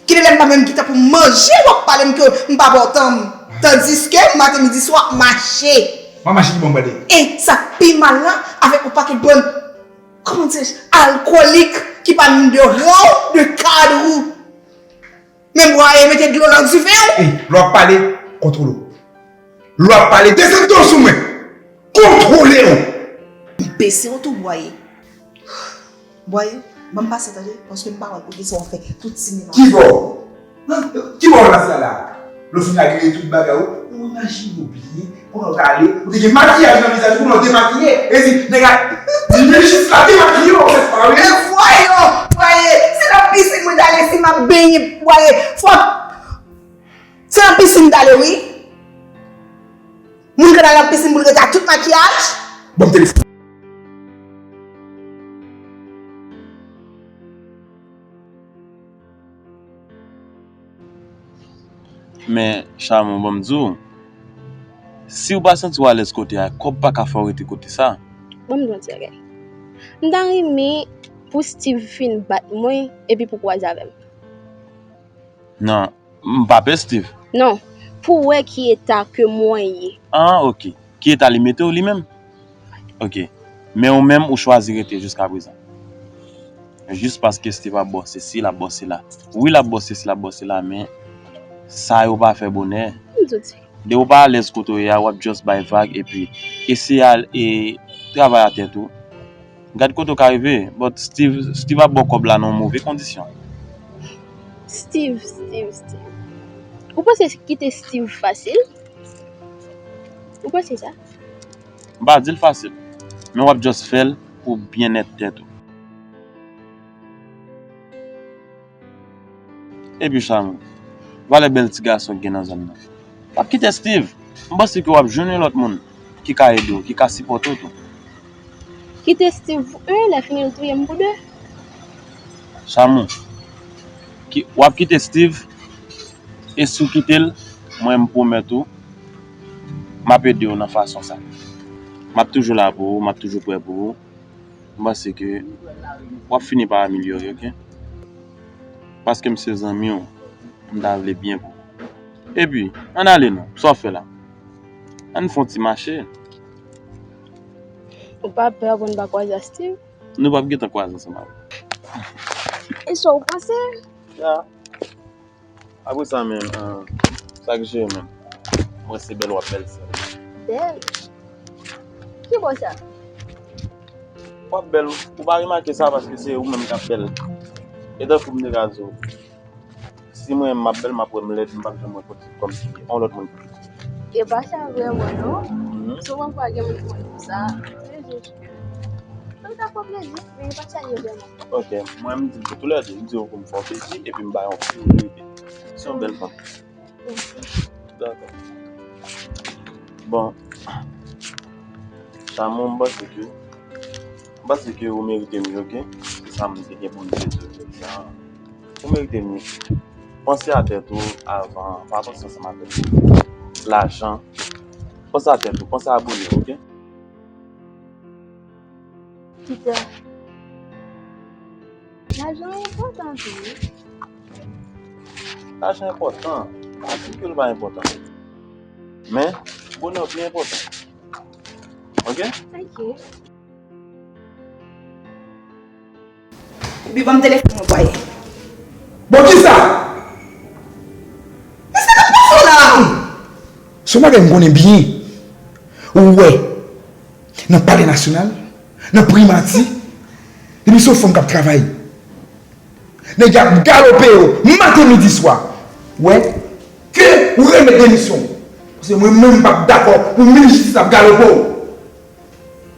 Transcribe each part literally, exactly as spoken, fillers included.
Gen de lè m pa menm gentan pou manje, w ap pale m ke m pa bò tan m. Tandiske maten, midi, swa, w ap mache. W ap mache ki bò m prale? E sa k pi mal la, avèk yon pakèt bann, kòman dirèj, alkòlik ki pa menm de ran w, de kad ou. Men bwaye, mete dlo nan dife w. E, lè w ap pale, kontwole w. Lè w ap pale, desann ton sou mwen. Kontwole w. M bese w tou, bwaye. Bwaye, ban m pase tande, paske m pa wè kote sa w fè tout sinema. Ki bò? Nan, ki bò w pase la? Lè w fin lage tout bagay ou, ou imajine w byen, kounye a w prale, ou te gen makiyaj nan vizaj ou, kounye a w demakiye. E di, nèg la, li jis la demakiye w, ou fè sa, wi. E vwayo, bwaye, se nan pisin mwen t ale si m ap benyen, bwaye, fòk, se nan pisin m t ale, wi. Moun k al nan pisin pou l rete ak tout makiyaj. Ban m telefòn. Men, Chamou, ban m di w, si w pa santi w alèz kote a, kòb pa ka fè w rete kote sa. Ban m di w yon ti bagay. M ta renmen pou Steve fin bat mwen epi pou kwaze avè m. Non, m pa pè Steve. Non, pou wè ki eta ke mwen ye. Ah, ok. Ki eta li mete w li menm? Ok. Men ou menm, ou chwazi rete jiskaprezan. Jis paske Steve ap bò sesi, l ap bò sela. Wi, l ap bò sesi, l ap bò sela, men sa yo pa fè bonè. M di w. Depi w pa alèz kote w ye a, w ap just bay vag epi eseye al, e, travay a tèt ou. Gad kote w ka rive. But Steve, Steve ap ba w kòb la nan yon move kondisyon. Steve, Steve, Steve. Ou panse kite Steve fasil? Ou panse sa? M pa di l fasil, men w ap just fè l pou byennèt tèt ou. Epi Chamou, valè bèl ti gason k gen nan zòn nan. W ap kite Steve, m panse ke w ap jwenn yon lòt moun ki ka ede w, ki ka sipòte w tou. Kite Steve pou en, lè fini l touye m pou de. Chamou, ki, w ap kite Steve, e si w kite l, mwen m pwomèt ou, m ap ede w nan fason sa. M ap toujou la pou ou, m ap toujou prè pou ou. M panse ke w ap fini pa amelyore, ok? Paske m se zanmi w, m ta vle byen pou ou. Epi, ann ale non, sa w fè la? Ann fè yon ti mache. Ou pa pè pou n pa kwaze ak Steve? Nou p ap gentan kwaze ansanm avè l. E sa w panse? Ya. Apre sa menm, ah, sa k jere menm? Mwen se bèl w ap bèl sa. Bèl? Ki bò sa? W ap bèl, ou pa remake sa paske se ou menm k ap bèl. E tankou m te ka di w, si mwen menm m ap bèl, m ap wè m lèd, m p ap janm wè kòmsi, kòmsi yon lòt moun ki pi bèl. E pa sa vrèman non. Mhm. Souvan fwa gen moun ki konn di w sa. Plezi. Sa ta fè w plezi, men e pa sa l ye vrèman. Ok, mwen m di l tou lè de, m di yo pou m fè w plezi, epi m ba yon ti verite. Se yon bèl fanm. Dakò. Bon, Chamou, m panse ke, m panse ke ou merite mye, ok? Se sa m te gen pou m di w jodi a. Ou merite mye. Panse a tèt ou avan, pa panse ansanm avèk lajan. Panse a tèt ou, panse a bonè w, ok? Peter, lajan enpòtan tou wi. Lajan enpòtan, pa di ke l pa enpòtan. Men, bonè w pi enpòtan. Ok? Ok. Epi ban m telefòn mwen, bwaye. Bon, kisa? Men sa k ap pase w la? Se yon bagay m konnen byen. Ou wè, nan Palè Nasyonal, nan Primati, epi se yon fanm k ap travay. Nèg y ap galope yo, maten, midi, swa. Wè, ke ou remèt demisyon w. Paske mwen menm m p ap dakò pou minis jistis ap galope w.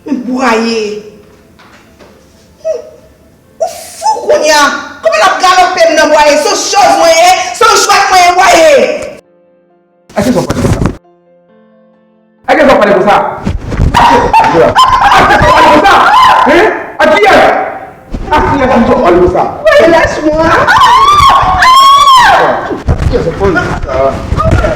Ou bwaye. Ou, ou fou kounye a. Kòman l ap galope m nan bwaye? Se yon choz mwen ye, se yon jwèt mwen ye bwaye. A kiyès w ap pale konsa? A kiyès w ap pale konsa? A kiyès w ap pale konsa? Hein? A kiyès? A kiyès w ap pale konsa? Lach mwen. A kiyès w ap pale konsa?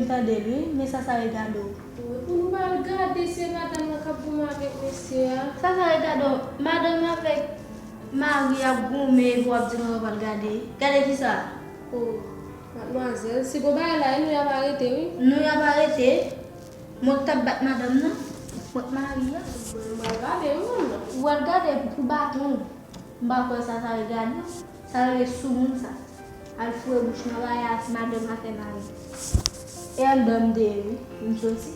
Tande l wi, men Sasare gade w. Wi, pou nou pa al gade se madanm nan k ap goumen avèk mesye a. Sasare gade w, madanm avèk mari ap goumen epi w ap di nou pral gade. Gade kisa? O, madmwazèl, se gwo bagay la wi, nou y ap arete wi. Nou y ap arete. Mwen k t ap bat madanm nan, mwen k mari a. Mwen pral gade wi, mwen. Ou pral gade pou baton. M pa kwè sa, sa regade. Sa rele soumoun sa. Al foure bouch nan bagay a, madanm afè mari. E anndan m te ye wi, m soti.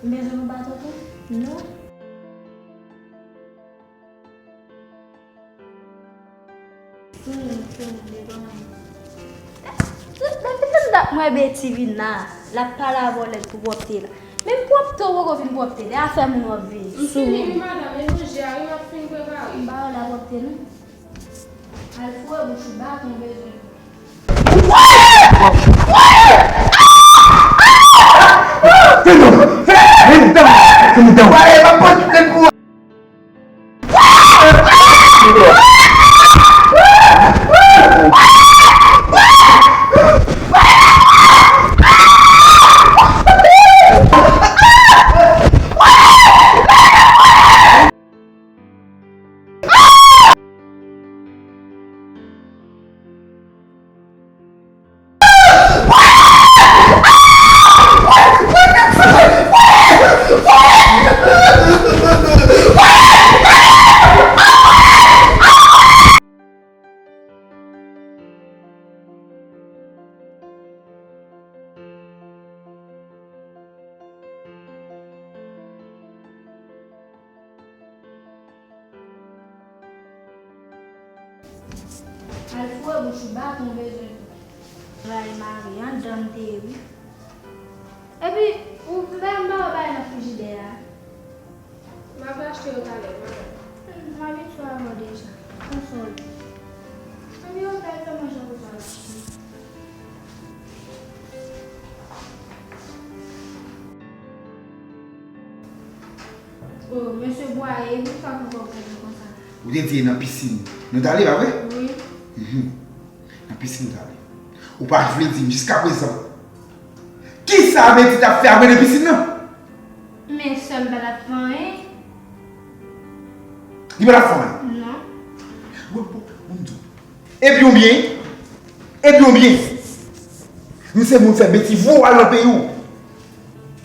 M bezwen yon baton tou? Non. Soumoun, soumoun, devan mwen. Depi tann dat mwen Beti vin la, l ap pale avè w lèd pou pwòpte la. Menm pwòpte w poko vin pwòpte, lè afè moun w ap veye. M fini wi madanm, e manje a wi m ap fin prepare. M pa wè w la pwòpte non. Al foure bouch ou, baton bezwen. Al foure bouch ou, baton bezwen. Vay mari, anndan m te ye wi. Epi, ou menm ba yo bay nan frijidè a. M ap achte yo talè, madanm. M abitye avè w deja. Konsole. Ann yo, al fè manje pou sa la. O, mesye Bwaye, poukisa w pran pòblèm konsa? Ou te di e nan pisin nou t ale, pa vre? Wi. Mhm. Nan pisin nou t ale. Ou pa vle di m jiskaprezan kisa Beti t ap fè apre nan pisin nan? Men sè m pa t ap fè anyen. Li pa t ap fè anyen? Non. Bon, bon, bon, m di w. Epi w byen? Epi w byen? M se moun fè Beti voye w al nan peyi w.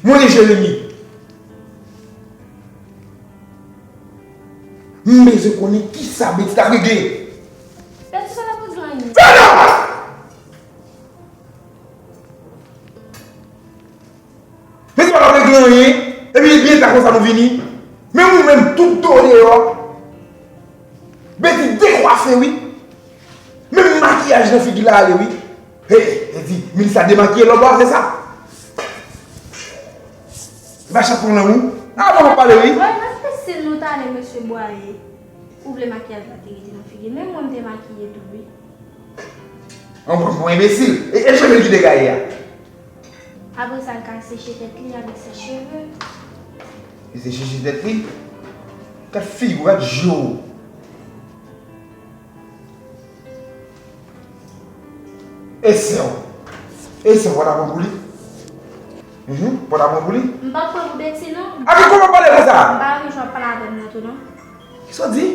Mwen e Jeremi. M bezwen konnen kisa Beti t ap regle. Beti pa t ap regle anyen. Fè nan! Beti pa t ap regle anyen. Epi li byen ta konsa nou vini. Men ou menm tout do w deyò. Beti dekwafe wi. Menm makiyaj nan figi l ale wi. Hey, Beti, Melissa demakiye lòt bò a, se sa? Machan pran lanmou. A bon, nou pale wi. Mwen, mwen fè siy nou t ale mesye Bwaye. Ou vle makiyaj la te rete nan figi l. Menm mwen m te makiye tou wi. An bon, bon enbesil. E, e cheve l ki degaye a? Apre sa, l ka seche tèt li avèk sèch cheve. Li te seche tèt li? Gad figi w, gad je w. E sè w? E sè w, w pa ta pran pou li? Mhm, w pa ta pran pou li? M p ap pran pou Beti non. A, men kòman w pale konsa? M pa renmen jan w ap pale avè m nan tou non. Kisa w di?